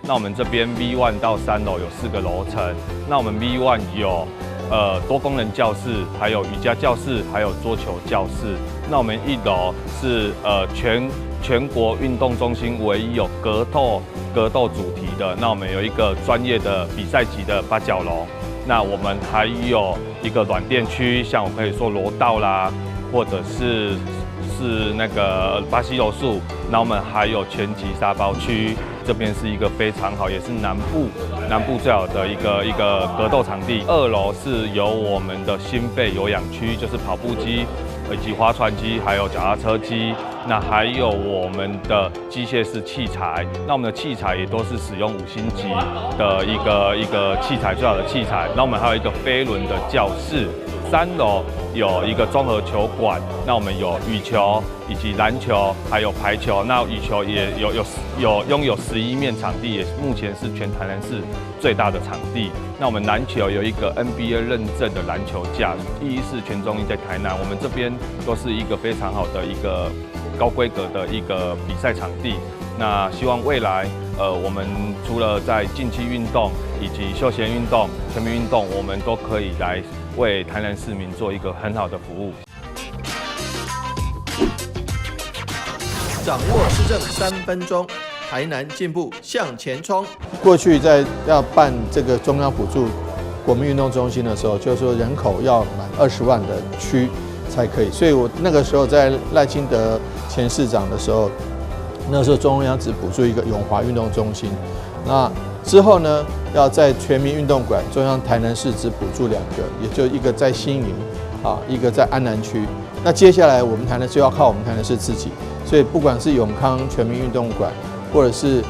那我們這邊 V1 到3樓有4個樓層，那我們 V1 有多功能教室，還有瑜伽教室，還有桌球教室。那我們1樓是全國運動中心唯一有格鬥主題的。那我們有一個專業的比賽級的八角籠。那我們還有一個軟墊區，像我可以說柔道啦，或者是那個巴西柔術。那我們還有拳擊沙包區，這邊是一個非常好，也是南部最好的一個格鬥場地。2樓是有我們的心肺有氧區，就是跑步機以及划船機，還有腳踏車機。那還有我們的機械式器材，那我們的器材也都是使用5星級的一個器材，最好的器材。那我們還有一個飛輪的教室。3樓有一個綜合球館，那我們有羽球以及籃球，還有排球。那羽球也有擁有11面場地，也目前是全台南市最大的場地。那我們籃球有一個 NBA 認證的籃球架，114全中運在台南，我們這邊都是一個非常好的一個高規格的一個比賽場地。那希望未來，我們除了在競技運動以及休閒運動、全民運動，我們都可以來為台南市民做一個很好的服務。掌握市政3分鐘，台南進步向前衝。過去在要辦這個中央補助國民運動中心的時候，就是說人口要滿20萬的區才可以。所以我那個時候在賴清德前市長的時候，那時候中央只補助一個永華運動中心。那之後呢，要在全民運動館，中央台南市只補助2個，也就一個在新營，啊，一個在安南區。那接下來我們台南就要靠我們台南市自己，所以不管是永康全民運動館，或者是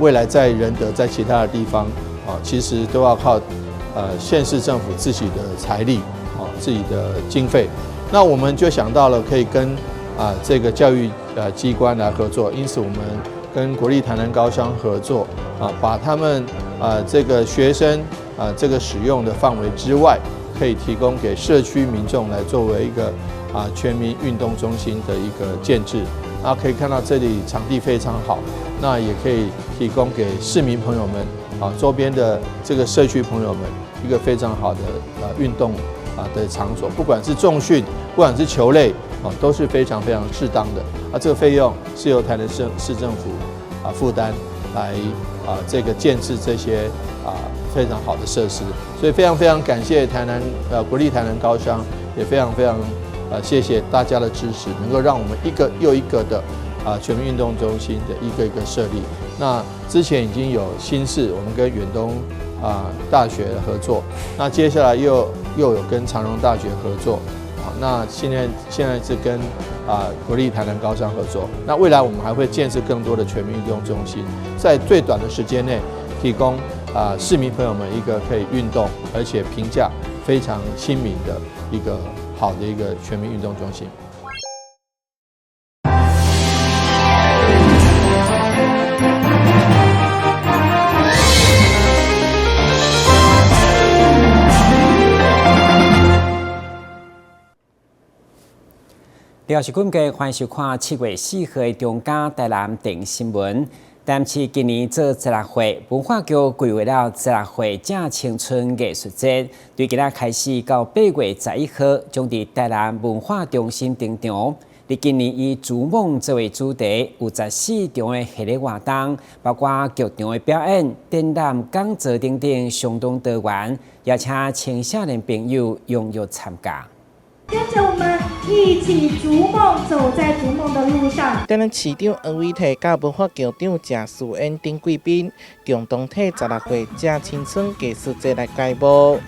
未來在仁德在其他的地方啊，其實都要靠縣市政府自己的財力啊，自己的經費。那我們就想到了可以跟這個教育機關來合作，因此我們跟國立台南高商合作啊，把他們這個學生這個使用的範圍之外，可以提供給社區民眾來作為一個全民運動中心的一個建置。那可以看到這裡場地非常好，那也可以提供給市民朋友們啊，周邊的這個社區朋友們一個非常好的運動的場所，不管是重訓，不管是球類啊，都是非常非常適當的。啊，這個費用是由台南市政府負擔來這個建置這些非常好的設施，所以非常非常感謝台南國立台南高商，也非常非常謝謝大家的支持，能夠讓我們一個又一個的全民運動中心的一個一個設立。那之前已經有新市，我們跟遠東大學合作，那接下來又有跟長榮大學合作，啊，那現在是跟國立台南高商合作。那未來我們還會建設更多的全民運動中心，在最短的時間內提供市民朋友們一個可以運動而且平價非常親民的一個好的一個全民運動中心。廖是今嘅歡迎收看7月4號的中嘉台南電新聞。台南市今年做十六歲，文化局規劃了十六歲正青春藝術節，對今仔開始到8月11號，將佇台南文化中心登場。佇今年以逐夢作為主題，有14場的系列活動，包括劇場的表演、展覽、講座等等，相當多元，邀請青少年朋友踴躍參加。跟着我們一起逐夢，走在逐夢的路上。台南市長黃偉哲佮文化局長鄭士嫣等貴賓，共同替十六歲正青春藝術節來開幕。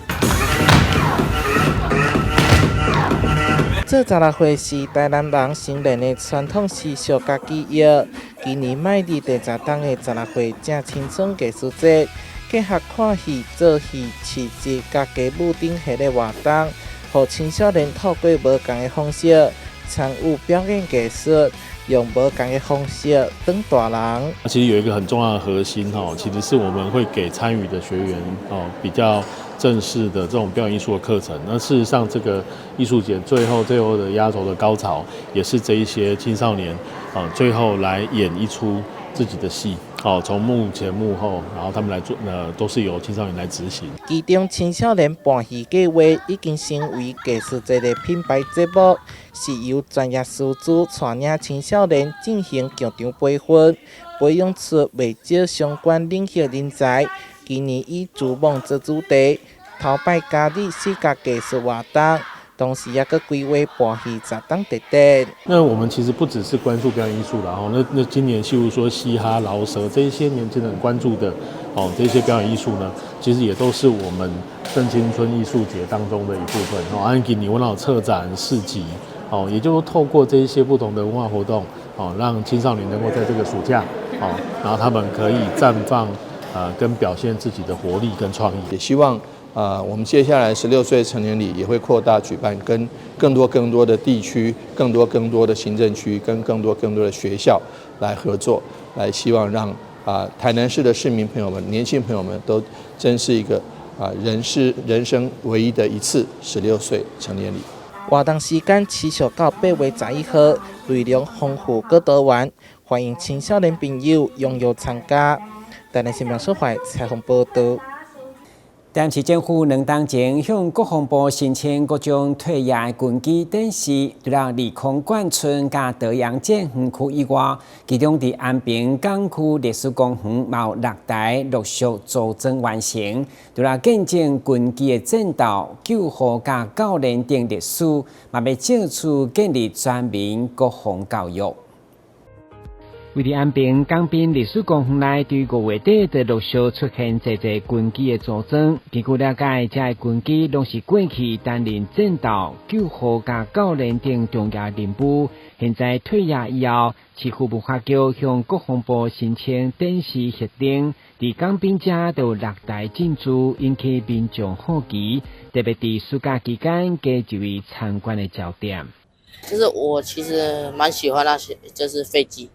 做十六歲是台南人成年的傳統習俗佮記憶。今年邁入第十冬的十六歲正青春藝術節，結合看戲、做戲、市集佮街舞等系列活動。予青少年透過無仝的方式參與表演藝術，用無仝的方式當大人。其實有一個很重要的核心哦，其實是我們會給參與的學員哦比較正式的這種表演藝術的課程。那事實上，這個藝術節最後的壓軸的高潮，也是這一些青少年啊最後來演一出自己的戲。哦，從幕前幕後，然後他們來做，都是由青少年來執行。其中青少年伴戲計劃已經成為藝術節的品牌節目，是由專業師資帶領青少年進行劇場培訓，培養出袂少相關領域人才。今年以逐夢做主題，頭擺加入四個藝術活動。同時也閣規劃伴戲十檔特展。那我們其實不只是關注表演藝術啦，吼，那今年譬如說嘻哈、饒舌這一些年輕人關注的，哦，這些表演藝術呢，其實也都是我們正青春藝術節當中的一部分。哦，按今年我有策展市集，哦，也就是透過這一些不同的文化活動，哦，讓青少年能夠在這個暑假，哦，然後他們可以綻放，跟表現自己的活力跟創意。也希望，我們接下來16歲成年禮也會擴大舉辦，跟更多更多的地區、更多更多的行政區、跟更多更多的學校來合作，來希望讓台南市的市民朋友們、年輕朋友們都珍視一個人生唯一的一次十六歲成年禮。活動時間持續到8月11號，內容豐富閣多元，歡迎青少年朋友踴躍參加。台南新聞小懷採訪報道。台南市政府2冬前向國防部申請各種退役的軍機展示，除了利空冠村佮桃園戰園區以外，其中佇安平港區歷史公園嘛有六台陸續組裝完成。除了見證軍機的戰鬥、救護佮教練等歷史，嘛欲藉此建立全民國防教育。位佇安平港濱歷史公園內，對5月底就陸續出現濟濟軍機的組裝。根據了解，這个軍機攏是過去擔任戰鬥、救護佮教練等重要任務。現在退役以後，市府文化局向國防部申請展示核定，佇港濱遮就有六台進駐，引起民眾好奇。特別佇暑假期間，加一位參觀的焦點。就是我其實蠻喜歡那些，就是飛機。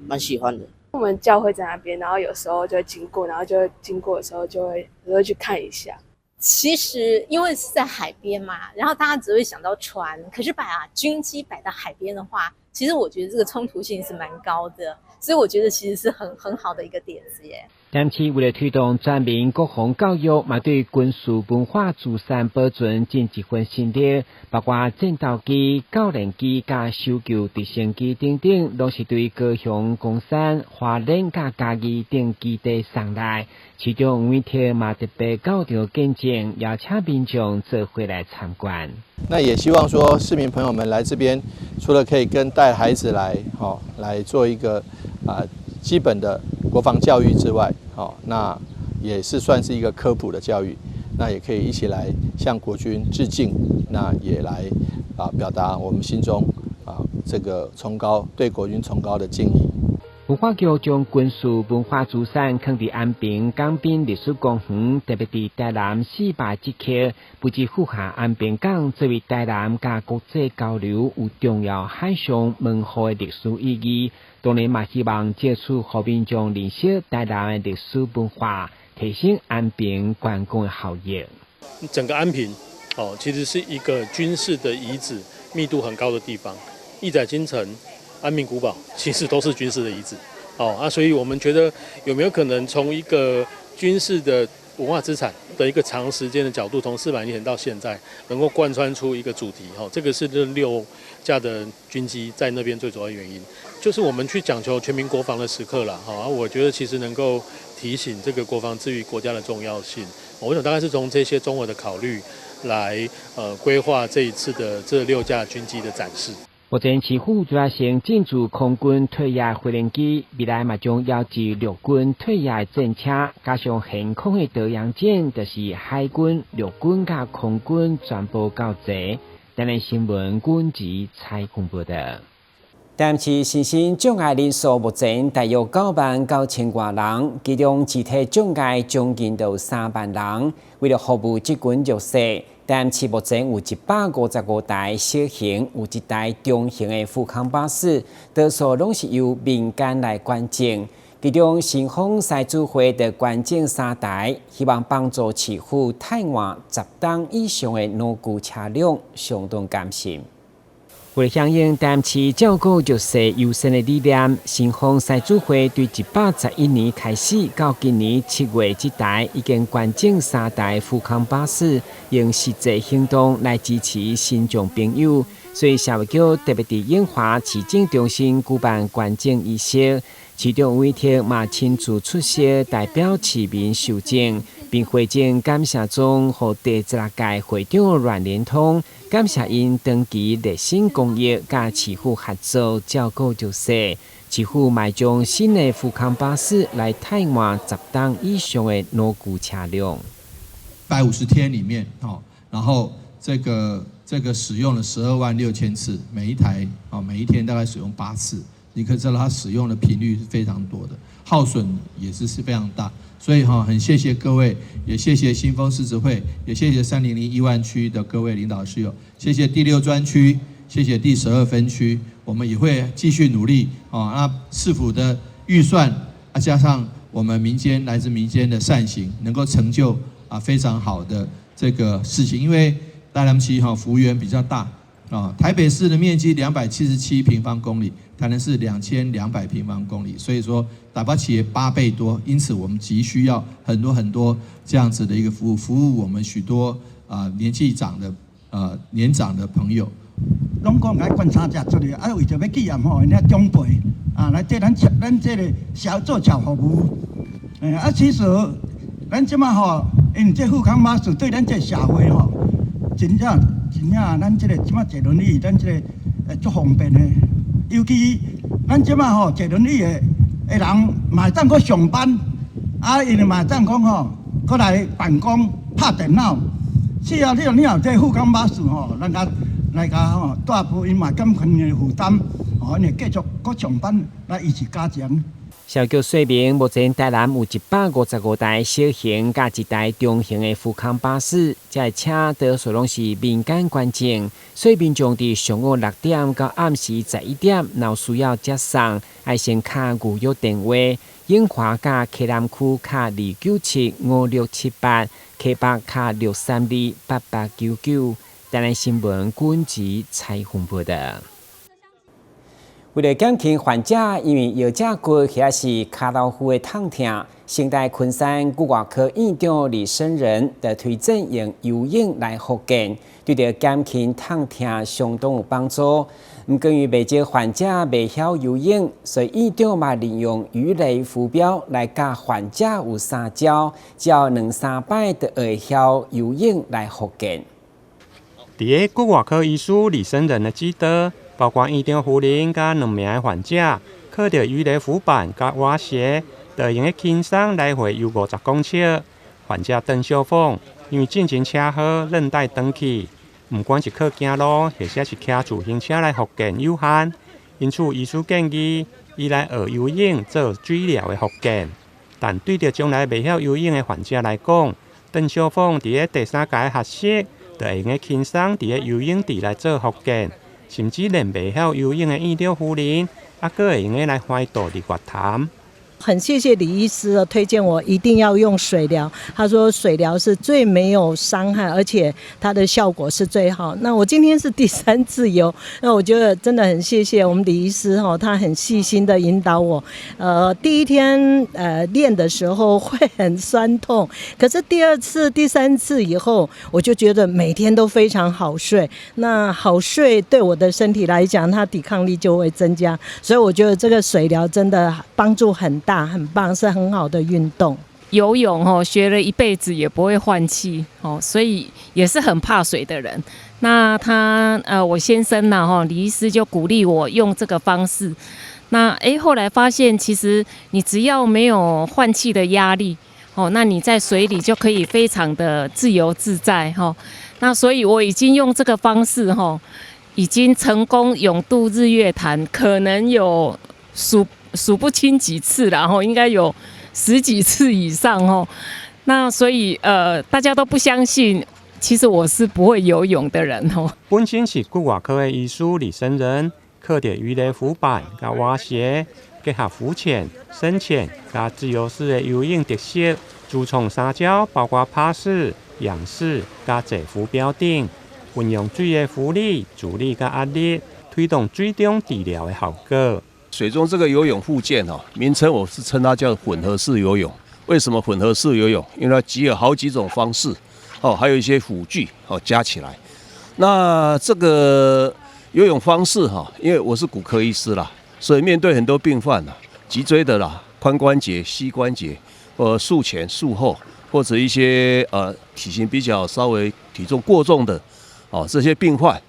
蠻喜歡的。我們教會在那邊，然後有時候就會經過，然後就會經過的時候就會去看一下。其實因為是在海邊嘛，然後大家只會想到船，可是把軍機擺到海邊的話，其實我覺得這個衝突性是蠻高的，所以我覺得其實是很好的一個點子耶。台南市為了推動全民國防教育，嘛對軍事文化資產保存盡一份心力，包括戰鬥機、教練機、佮搜救直升機等等，攏是對高雄岡山、花蓮佮嘉義等基地送來。市長黃偉哲嘛特別到場見證，邀請民眾做伙來參觀。那也希望說市民朋友們來這邊，除了可以跟帶孩子來，吼，來做一個基本的國防教育之外，好，那也是算是一個科普的教育。那也可以一起來向國軍致敬，那也來表達我們心中這個崇高對國軍崇高的敬意。文化局將軍事文化資產囥佇安平港濱歷史公園，特別佇台南400這刻，不只符合安平港作為台南佮國際交流有重要海上門戶的歷史意義。當然嘛，希望藉此予民眾認識台南的歷史文化，提升安平觀光的效益。整個安平哦，其實是一個軍事的遺址密度很高的地方，億載金城、安平古堡其實都是軍事的遺址，哦啊，所以我們覺得有沒有可能從一個軍事的文化資產的一個長時間的角度，從400年前到現在，能夠貫穿出一個主題，哈，這個是這六架的軍機在那邊最主要原因，就是我們去講求全民國防的時刻了，哈，我覺得其實能夠提醒這個國防之於國家的重要性，我想大概是從這些綜合的考慮來，規劃這一次的這六架軍機的展示。目前市府主要先進駐空軍退役飛行機，未來嘛將邀集陸軍退役戰車，加上現況的導航艦，就是海軍、陸軍佮空軍全部到齊。台南新聞軍事採訪報道。台南市身心障礙人數目前大約9萬9千外人，其中肢體障礙將近有3萬人。為了服務這群弱勢，台南市目前有155台小型，有一台中型的復康巴士，多數攏是由民間來捐贈。其中新豐獅子會就捐贈三台，希望幫助市府汰換10噸以上的農具車輛，相當甘心。為了響應台南市照顧弱勢優先的理念，新豐獅子會對111年開始到今年7月這台已經捐贈三台富康巴士，用實際行動來支持身障朋友。所以社會局特別佇永華市政中心舉辦捐贈儀式，市長委託嘛親自出席，代表市民受贈，並回贈感謝狀予第十六屆會長阮連通，感謝𪜶長期熱心公益，佮市府合作照顧弱勢。市府嘛將新的富康巴士來替換10噸以上的農具車輛。150天裡面，然後這個使用了12萬6千次，每一台啊，每一天大概使用8次，你可以知道它使用的頻率是非常多的，耗損也是非常大。所以哈，很謝謝各位，也謝謝新豐獅子會，也謝謝3001萬區的各位領導師友，謝謝第六專區，謝謝第12分區，我們也會繼續努力啊。那市府的預算啊，加上我們民間來自民間的善行，能夠成就啊非常好的這個事情，因為台南市哈幅員比較大啊，台北市的面積277平方公里，台南市2200平方公里，所以說台北市8倍多，因此我們急需要很多很多這樣子的一個服務，服務我們許多啊年紀長的年長的朋友。攏講愛捐三隻出來，啊為著欲紀念吼，𪜶長輩啊來替咱咱這個社做社服務。啊，其實咱這馬吼，因為這富康巴士對咱這個社會吼，真正真正，咱這個這馬坐輪椅，咱這個足方便的。尤其咱這馬吼坐輪椅的人，嘛會當閣上班，啊，𪜶嘛會當講吼，閣來辦公拍電腦。是啊，你若這富康巴士吼，咱共來共吼帶步，𪜶嘛減輕的負擔，吼，𪜶會繼續閣上班來維持家庭。社局說明，目前台南有155台小型佮一台中型的富康巴士，這个車多數攏是民間捐贈，所以民眾佇上午6點到暗時11點，若有需要接送，愛先敲預約電話，永華佮溪南區敲297-5678，溪北敲632-8899。台南新聞軍籍採訪報導。為了減輕患者因為腰脊骨或者是跤頭趺的痛疼，成大昆山骨外科院長李生仁就推薦用游泳來復健，對著減輕痛疼相當有幫助。毋過因為袂少患者袂曉游泳，所以院長嘛利用魚雷浮標來教患者有三招，只要兩三擺就會曉游泳來復健。佇个骨外科醫師李生仁的指導，包括院長夫人佮兩名的患者，靠著魚雷浮板佮蛙鞋，就會用得輕鬆來回游50公尺。患者鄧秀鳳因為進前車禍韌帶斷去，毋管是靠行路或者是騎自行車來復健有限，因此醫師建議伊來學游泳做水療的復健。但對著將來袂曉游泳的患者來講，鄧秀鳳佇个第三屆學習，就會用得輕鬆佇個游泳池來做復健。甚至連袂曉游泳的院長夫人，猶閣會用得來歡渡日月潭。很謝謝李醫師推薦我一定要用水療，他說水療是最沒有傷害，而且它的效果是最好。那我今天是第三次游，那我覺得真的很謝謝我們李醫師哈，他很細心的引導我。第一天練的時候會很酸痛，可是第二次、第三次以後，我就覺得每天都非常好睡。那好睡對我的身體來講，它抵抗力就會增加，所以我覺得這個水療真的幫助很大。很棒，是很好的運動。游泳吼，學了一輩子也不會換氣哦，所以也是很怕水的人。那他我先生呢吼，李醫師就鼓勵我用這個方式。那後來發現其實你只要沒有換氣的壓力哦，那你在水裡就可以非常的自由自在哈。那所以我已經用這個方式哈，已經成功泳渡日月潭，可能有數不清幾次了，吼，應該有十幾次以上哦。那所以大家都不相信，其實我是不會游泳的人哦。本身是骨外科的醫師李生仁，靠著魚雷浮板佮蛙鞋，結合浮潛、深潛佮自由式的游泳特色，自創三招，包括趴式、仰式佮坐浮標等，運用水的浮力、阻力佮壓力，推動水中治療的效果。水中這個游泳復健哦，名稱我是稱它叫混合式游泳。為什麼混合式游泳？因為它集有好幾種方式，哦，還有一些輔具哦加起來。那這個游泳方式哈，因為我是骨科醫師啦，所以面對很多病患啦，脊椎的啦、髖關節、膝關節，或術前、術後，或者一些體型比較稍微體重過重的哦這些病患，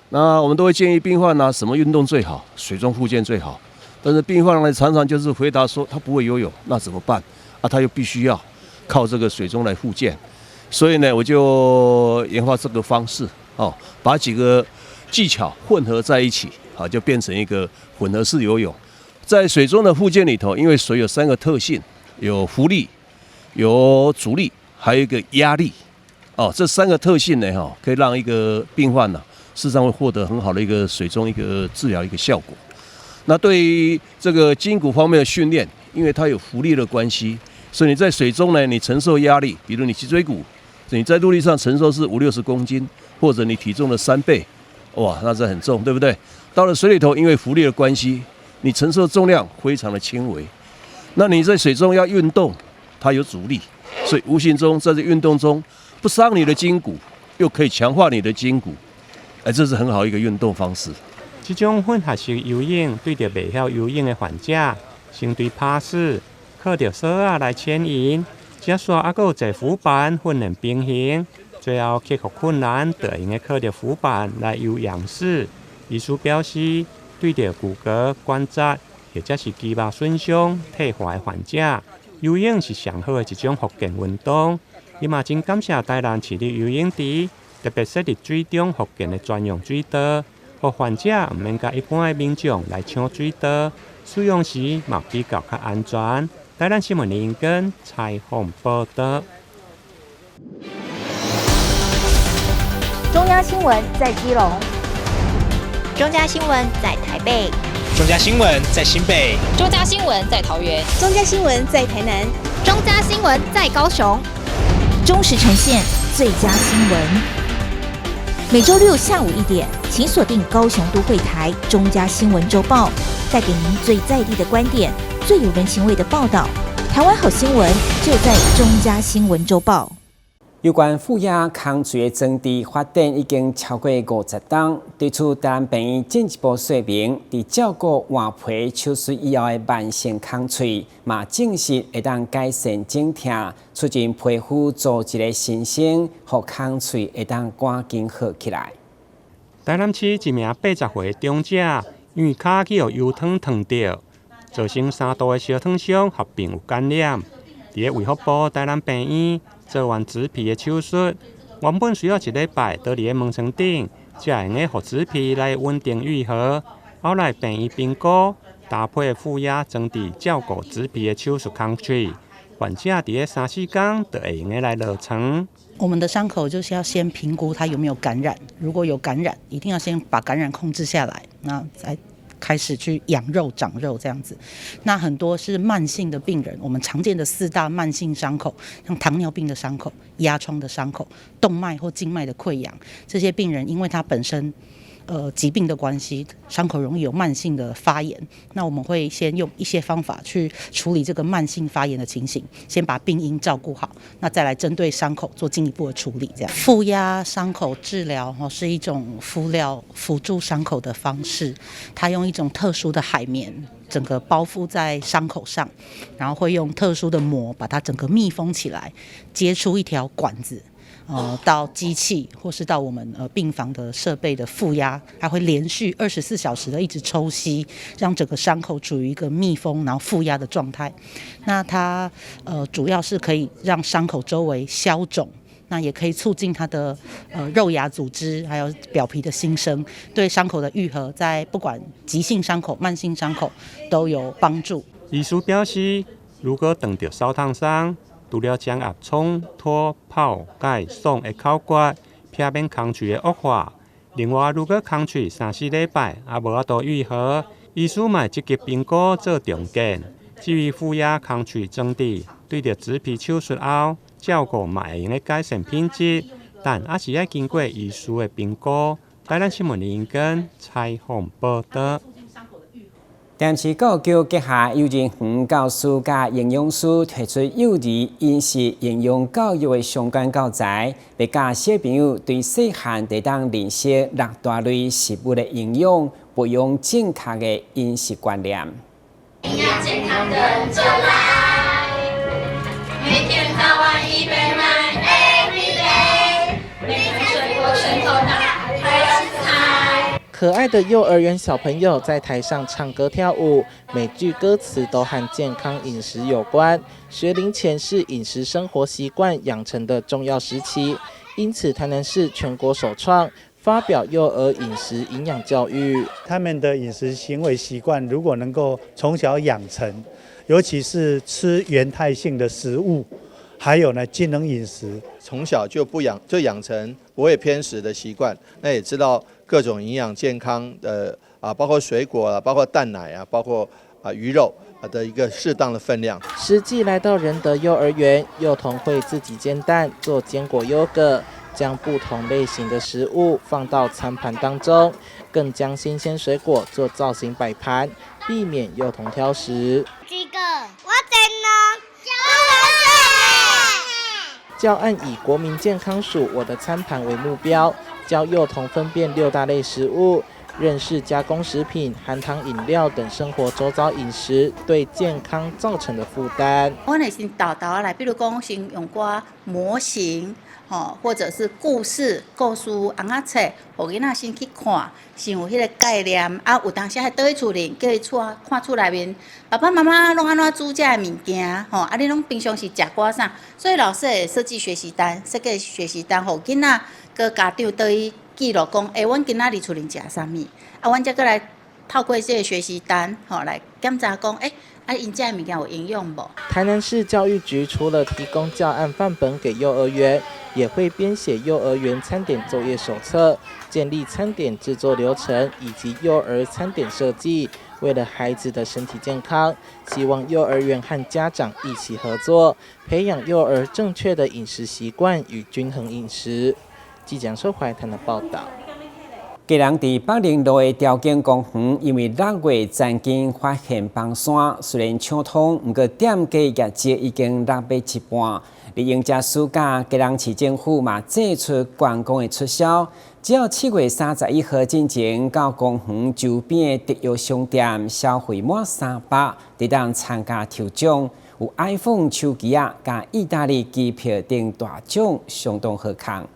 那我們都會建議病患呢，什麼運動最好？水中復健最好。但是病患呢，常常就是回答說他不會游泳，那怎麼辦？啊，他又必須要靠這個水中來復健，所以呢，我就研發這個方式，哦，把幾個技巧混合在一起，啊，就變成一個混合式游泳。在水中的復健裡頭，因為水有三個特性，有浮力、有阻力，還有一個壓力。哦，這三個特性呢，哈，可以讓一個病患呢，事實上會獲得很好的一個水中一個治療一個效果。那對於這個筋骨方面的訓練，因為它有浮力的關係，所以你在水中呢，你承受壓力，比如你脊椎骨，你在陸地上承受是五六十公斤，或者你體重的3倍，哇，那這很重，對不對？到了水裡頭，因為浮力的關係，你承受重量非常的輕微。那你在水中要運動，它有阻力，所以無形中在這運動中不傷你的筋骨，又可以強化你的筋骨，哎，這是很好一個運動方式。這種混合式游泳對著袂曉游泳的患者，先對趴式，靠著索仔來牽引，接煞猶閣有坐浮板訓練平衡，最後克服困難，就會用得靠著浮板來游仰式。醫師表示，對著骨骼關節或者是肌肉損傷退化的患者，游泳是上好的一種復健運動。伊嘛真感謝台南市立游泳池特別設立水中復健的專用水道，予患者毋免佮一般的民眾來搶水道，使用時嘛比較較安全。台南新聞林根採訪報道。中央新聞在基隆，中嘉新聞在台北，中嘉新聞在新北，中嘉新聞在桃園，中嘉新聞在台南，中嘉新聞在高雄，忠實呈現最佳新聞。每週六下午1點，請鎖定高雄都會台中嘉新聞週報，帶給您最在地的觀點，最有人情味的報道。台灣好新聞就在中嘉新聞週報。有關負壓空喙的裝置發展已經超過50冬，對此台南病院進一步說明，佇照顧換皮手術以後的慢性空喙，嘛證實會當改善腫痛，促進皮膚組織的新生，予空喙會當趕緊好起來。台南市一名80歲長者，因為跤去予油湯燙著，造成3度的燒燙傷，合併有感染。佇咧衛福部台南病院做完植皮的手術，原本需要一禮拜，倒佇咧門床頂，才會用得予植皮來穩定愈合。後來病院評估，搭配負壓裝置照顧植皮的手術空喙，患者佇咧三四工就會用得來落床。我們的傷口就是要先評估它有沒有感染，如果有感染，一定要先把感染控制下來，那再開始去養肉長肉這樣子。那很多是慢性的病人，我們常見的四大慢性傷口，像糖尿病的傷口、壓瘡的傷口、動脈或靜脈的潰瘍，這些病人因為他本身疾病的關係，傷口容易有慢性的發炎。那我們會先用一些方法去處理這個慢性發炎的情形，先把病因照顧好，那再來針對傷口做進一步的處理。這樣負壓傷口治療哦，是一種敷料輔助傷口的方式，它用一種特殊的海綿整個包覆在傷口上，然後會用特殊的膜把它整個密封起來，接出一條管子。到機器或是到我們病房的設備的負壓，它會連續24小時的一直抽吸，讓整個傷口處於一個密封然後負壓的狀態。那它主要是可以讓傷口周圍消腫，那也可以促進它的肉芽組織還有表皮的新生，對傷口的愈合，在不管急性傷口、慢性傷口都有幫助。醫師表示，如果碰著燒燙傷，除了將壓衝、脫、泡、蓋、爽的口訣，避免空喙的惡化。另外，如果空喙三四禮拜猶無法度愈合，醫師嘛會積極評估做重建。至於負壓空喙裝置，對著植皮手術後，照顧嘛會用得改善品質，但猶是愛經過醫師的評估，台南新聞林根採訪報導。台南市教育局轄下幼兒園教師佮營養師推出幼兒飲食營養教育的相關教材，欲教小朋友對細漢就當認識六大類食物的營養，培養正確的飲食觀念。營養健康跟著來，每天早晚一杯奶，Every day，每天水果拳頭大，還要吃菜。可愛的幼兒園小朋友在台上唱歌跳舞，每句歌詞都和健康飲食有關。學齡前是飲食生活習慣養成的重要時期，因此台南市全國首創發表幼兒飲食營養教育。他們的飲食行為習慣如果能夠從小養成，尤其是吃原態性的食物，還有呢，均衡飲食，從小就不養就養成不會偏食的習慣，那也知道各種營養健康的啊，包括水果啊，包括蛋奶啊，包括啊魚肉啊的一個適當的分量。實際來到仁德幼兒園，幼童會自己煎蛋、做堅果優格，將不同類型的食物放到餐盤當中，更將新鮮水果做造型擺盤，避免幼童挑食。這個我煎呢。教案以國民健康署我的餐盤為目標，教幼童分辨六大類食物，認識加工食品、含糖飲料等生活周遭飲食對健康造成的負擔。阮會先沓沓仔來，比如講先用寡模型，吼，或者是故事、故事尪仔冊，予囡仔先去看，先有彼个概念。啊，有當時還倒去厝裡，叫伊厝看厝內面，爸爸媽媽攏按怎煮這个物件，吼，啊，你攏平常時食寡啥？所以老師會設計學習單，設計學習單，予囡仔佮家長倒去記錄講，欸，阮今仔日厝裡食啥物？啊，阮才閣來透過這个學習單，吼，來檢查講，欸，啊，𪜶食的物件有營養無？台南市教育局除了提供教案範本給幼兒園，也會編寫幼兒園餐點作業手冊，建立餐點製作流程以及幼兒餐點設計。為了孩子的身體健康，希望幼兒園和家長一起合作，培養幼兒正確的飲食習慣與均衡飲食。記者收懷台的報道。基隆佇北寧路的潮境公園，因為六月曾經發現崩山，雖然搶通，毋過店家業績已經落欲一半。利用這暑假，基隆市政府嘛祭出觀光的促銷，只要7月31號進前到公園周邊的特約商店消費滿300，就當參加抽獎，有 iPhone 手機仔佮意大利機票等大獎，相當好康。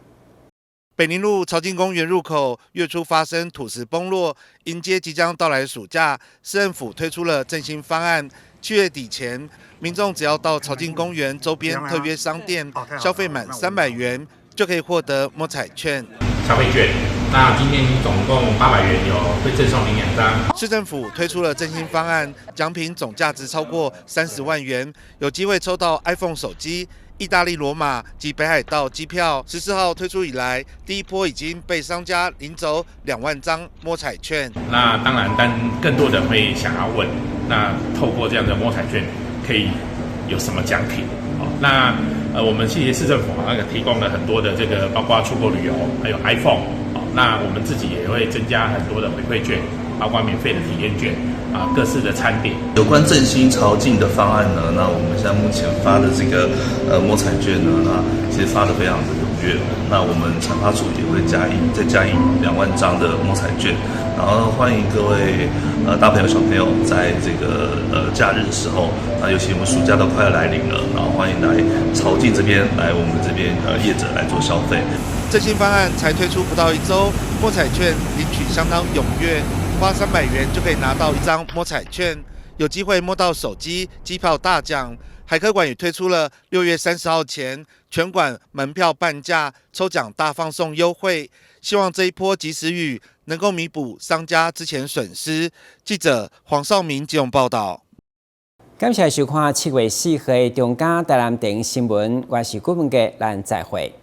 北寧路潮境公園入口月初發生土石崩落，迎接即將到來的暑假，市政府推出了振興方案。7月底前，民眾只要到潮境公園周邊特約商店消費滿300元，就可以獲得摸彩券。消費券，那今天總共800元，有會贈送您2張。市政府推出了振興方案，獎品總價值超過30萬元，有機會抽到 iPhone 手機、意大利羅馬及北海道機票。14號推出以來，第一波已經被商家領走2萬張摸彩券。那當然，但更多人會想要問，那透過這樣的摸彩券可以有什麼獎品？哦，那我們謝謝市政府那個提供了很多的這個，包括出國旅遊，還有 iPhone。哦，那我們自己也會增加很多的回饋券，包括免費的體驗券。啊，各式的餐點。有關振興潮境的方案呢，那我們現在目前發的這個摸彩券呢，那其實發得非常的踴躍。那我們產發處也會加印，再加印2萬張的摸彩券，然後歡迎各位大朋友小朋友在這個假日的時候，那尤其我們暑假都快要來臨了，然後歡迎來潮境這邊來我們這邊業者來做消費。振興方案才推出不到一週，摸彩券領取相當踴躍。花300元就可以拿到一張摸彩券，有機會摸到手機、機票大獎。海科館也推出了6月30號前全館門票半價抽獎大放送優惠，希望這一波及時雨能夠彌補商家之前損失。記者黃少明基隆報道。感謝收看7月4號的中嘉台南電新聞，我是郭文傑，咱再會。